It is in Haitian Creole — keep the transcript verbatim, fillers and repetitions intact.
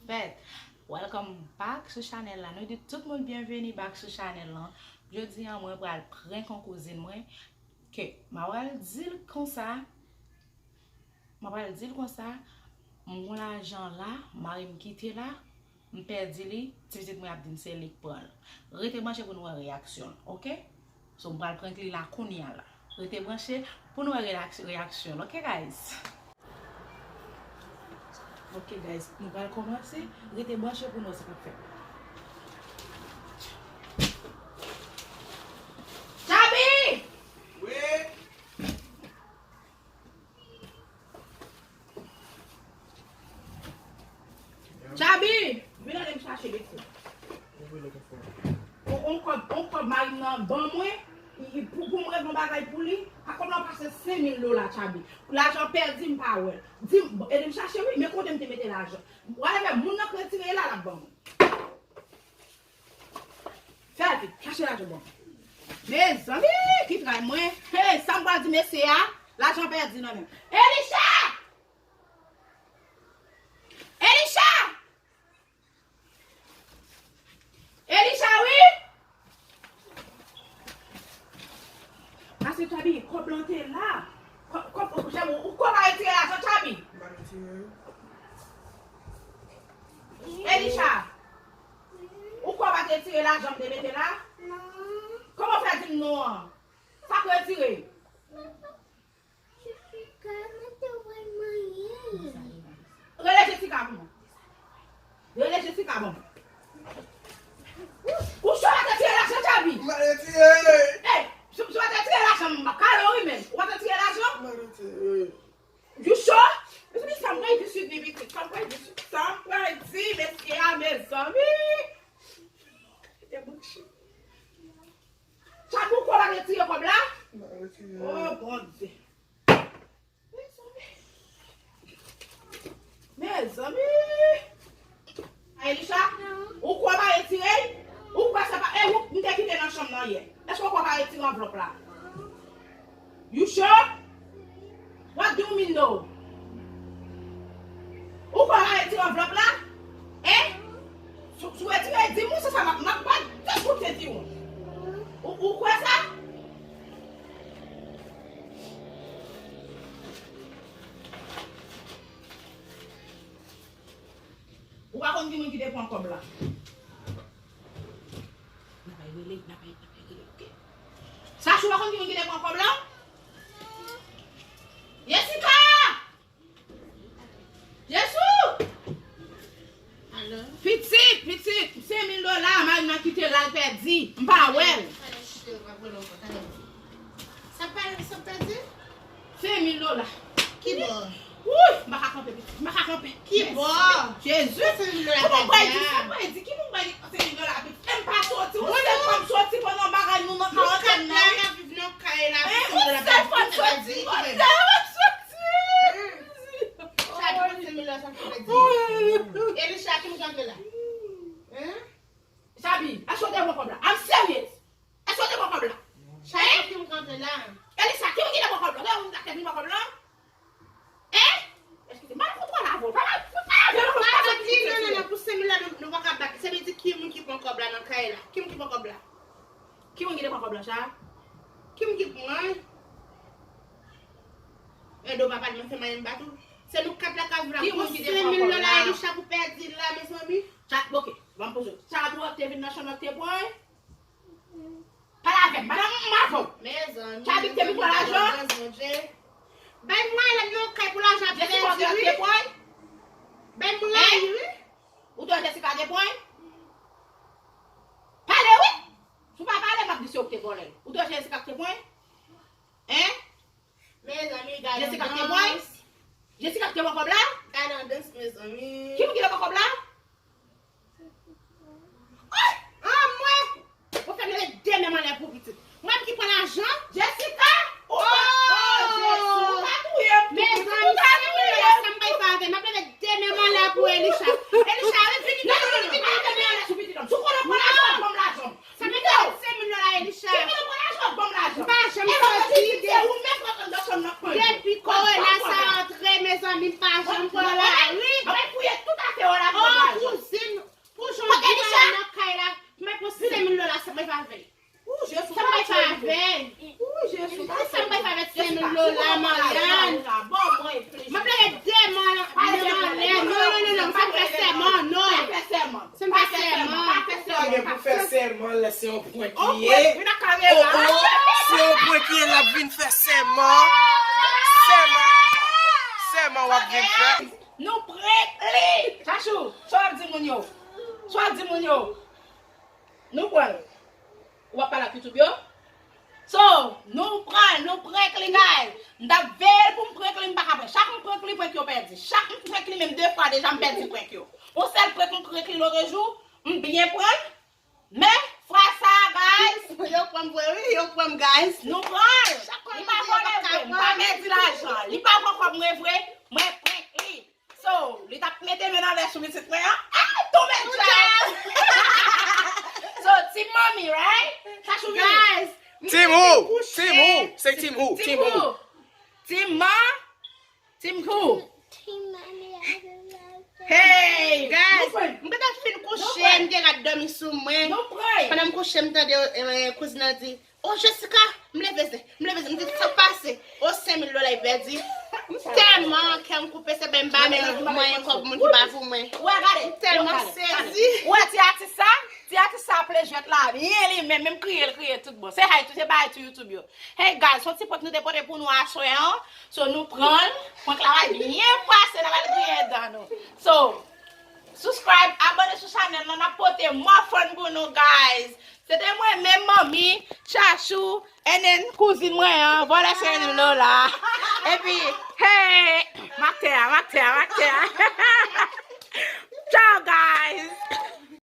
Fèt. Welcome back sou chanèl la. Nou di tout moun byenveni back sou chanèl lan. Jodi a, mwen pral prank yon kouzin mwen ke m a pral di l konsa, m a pral di l konsa, m gon lajan la, mari m kite la, m pèdi li, ti pitit mwen ap di m se li k pran l. Rete branche pou n wè reyaksyon l, oke? So, m pral prank li la kounye a la. Rete branche pou n wè reyaksyon, reyaksyon l, oke, guys? Ok, guys, nou pral kòmanse. Rete branche pou n wè sa k ap fèt. Chabi! Wi? Chabi! Vin ann m chache Beti. What we looking for? On, on kòb, on kòb mari m nan ban mwen, i, i, pou, pou m regle yon bagay pou li, a kòb la pase senk mil dola, Chabi. Lajan pèdi, m pa wè l. Di m, ede m chache, wi, men kote m te mete lajan? Whatever, moun nan k retire l la, l ap ban mwen. Fè vit, chache lajan ban mwen. Mezanmi, ki tray mwen. Hey, sa m pral di mesye a, lajan pèdi nan men m. Elisha! Elisha! Elisha, wi! Pase Chabi, kòb lan te la. Kòb, kòb, ou, ou, ou kòb a retire lajan, Chabi? M pa retire. Elisha, ou kòb a te retire lajan m te mete la? Non. Kòman w fè di m non an? Sa k retire? Jessica, mwen te wè manyen. Rele Jessica pou mwen. Rele Jessica pou mwen. Ou cho pa te tire lajan, Chabi? M pa retire. Ey, si, si w pa te tire lajan, m ap kale w wi menm. Ou pa te tire lajan? M pa retire. You sure? Mezanmi, sa m pral di sou li, pitit. Sa m pral di sou, sa m pral di mesye a, mezanmi. Kite bouch. Chabi, ou kwè w pa retire kòb la? M pa retire. Oh, Bondye. Mezanmi. Mezanmi. Elisha, ou kwè w pa retire? Ou kwè se pa, e, ou, m te kite nan chanm nan yè. Èske ou kwè w pa retire anvlòp la? You sure? What do you mean though? Ou kwè w pa retire anvlòp la? Hein? Si, si w retire, di m wi, se sa m ap, m ap ba w de kout sentiwon. Ou, ou kwè sa? Ou pa konn ki moun ki te pran kòb la. N a pral rele, n a pral, n a pral rele, oke? Sacha, ou pa konn ki moun ki te pran kòb la? Jessica! Jezi! Alo? Pitit, pitit, senk mil dola, mari m nan kite l al pèdi. M pa wè l. Talè, talè, chita, yo pa vole ankò, talè. Sa pa, sa pèdi? Senk mil dola. Ki bò? Wouy, m pa ka kanpe, pitit, m pa ka kanpe. Ki bò? Jezi! Senk mil dola pèdi a. Kòman w pral di sa? Ki moun pral di senk mil dola, pitit? E m pa soti, yon sèl fwa m soti pandan bagay nou nan karantèn nan, wi. Nou kat la, n ap viv nan kay la, yon sèl fwa m soti, yon sèl fwa m soti. Chabi, pran senk mil dola sa m te di. Elisha, ki moun k antre la? Hein? Chabi, èske w te pran kòb la? I'm serious. Èske w te pran kòb la? Chabi, ki moun k antre la? Elisha, ki moun ki te pran kòb la? Gade moun ki te pran kòb la? Hein? Eskize, m al fout w lave w. Pa, pa, pa lave m, pa lave m. Non, non, non, pou senk mil la, nou, nou pa ka bat. Se vle di ki moun ki pran kòb la nan kay la? Ki moun ki pran kòb la? Ki moun ki te pran kòb la, Cha? Ki moun ki pran? Edo pa pale, mwen fè manyen m bat ou. Se nou kat la k ap viv la. Ki moun ki te pran kòb la? Pou senk mil dola, Elisha pou pèdi l la, mezanmi. Cha, oke, ban m poze w. Cha, ou te vin nan chanm nan te pran? Pale avè m, madanm, m avè w. Mezanmi, Chabi te vin pran lajan? Bay mwen lè m nan kay pou lajan pèdi, wi. Jessica te pran? Bay mwen, wi. Ou te wè Jessica te pran? Pale, wi. Si w pa pale, m ap di se ou ki te vòlè l. Ou te wè Jessica te pran? Hein? Mezanmi, gade Jessica te pran? Jessica te pran kòb la? Gade dans, mezanmi. Ki moun ki te pran kòb la? Ay! An mwen! Ou fè m leve de men m anlè pou pitit. Mwen ki pran lajan? Jessica! Ou pa, oh, Jezi, ou pa touye m tou. Mezanmi, senk mil dola sa m bay pa avè. M ap leve de men m anlè pou Elisha. Elisha, vini, vini, vini, vini, vini. Leve de men anlè sou pitit la. Si w konnen w pran lajan, w ap ban m lajan. Sa m te di senk mil dola, Elisha. Si w konnen w pran lajan, w ap ban m lajan. M pa janm soti depi, depi korona sa antre, mezanmi, m pa janm pran lari. Mwen fouye tout afè w la. Se yon prank li ye. Oh, oh, se yon prank li ye, l ap vin fè sèman. Sèman. Sèman w ap vin fè. Nou prank li. Chachou, sa w ap di moun yo? Sa w ap di moun yo? Nou prank. Ou ap pale ak YouTube yo? So, nou prank, nou prank li, guys. M t ap veye l pou m prank li, m pa ka prank. Chak m prank li, prank yo pèdi. Chak m prank li, menm de fwa deja, m pèdi prank yo. Yon sèl prank m prank li lòt jou, m byen prank. Men, fwa sa, guys. Yo prank vre, wi, yo prank, guys. Nou prank. Li pa vòlè vre, m pa pèdi lajan. Li pa pran kòb mwen vre, mwen prank li. So, li t ap mete men nan lè sou pitit mwen an. Ah, tonbe djab! So, team mommy, right? Chachou vini. Guys, Team who? Team who? Se team who? Team who? Team ma? Team who? Hey, guys, m te fin kouche, m te rat dòmi sou mwen. Pandan m kouche, m tande, eh, kouzin nan di, "Oh, Jessica, m leve zen, m leve zen, m di sa k pase." Oh, senk mil dola li pèdi. M tèlman kè m koupe, se pa m pa men mwen kòb moun ki pa pou mwen. Ou wè, gade. M tèlman sezi. Ou wè ti atis sa? Ti atis sa ap jwèt la byen li menm, menm kriye, l kriye tout bon. Se hay tou, se bagay tou YouTube yo. Hey guys, se yon ti prank nou te pote pou nou aswè an. So, nou pran l, prank la va byen pase, n a pral griyen dan nou. So, subscribe, abòne sou chanèl lan, n ap pote more fun pou nou, guys. Se te mwen menm, manmi, Chachou, and then kouzin mwen an, vòlè se Lola. Epi, hey, m ak tè a, m ak tè a, m ak tè a. Ciao, guys.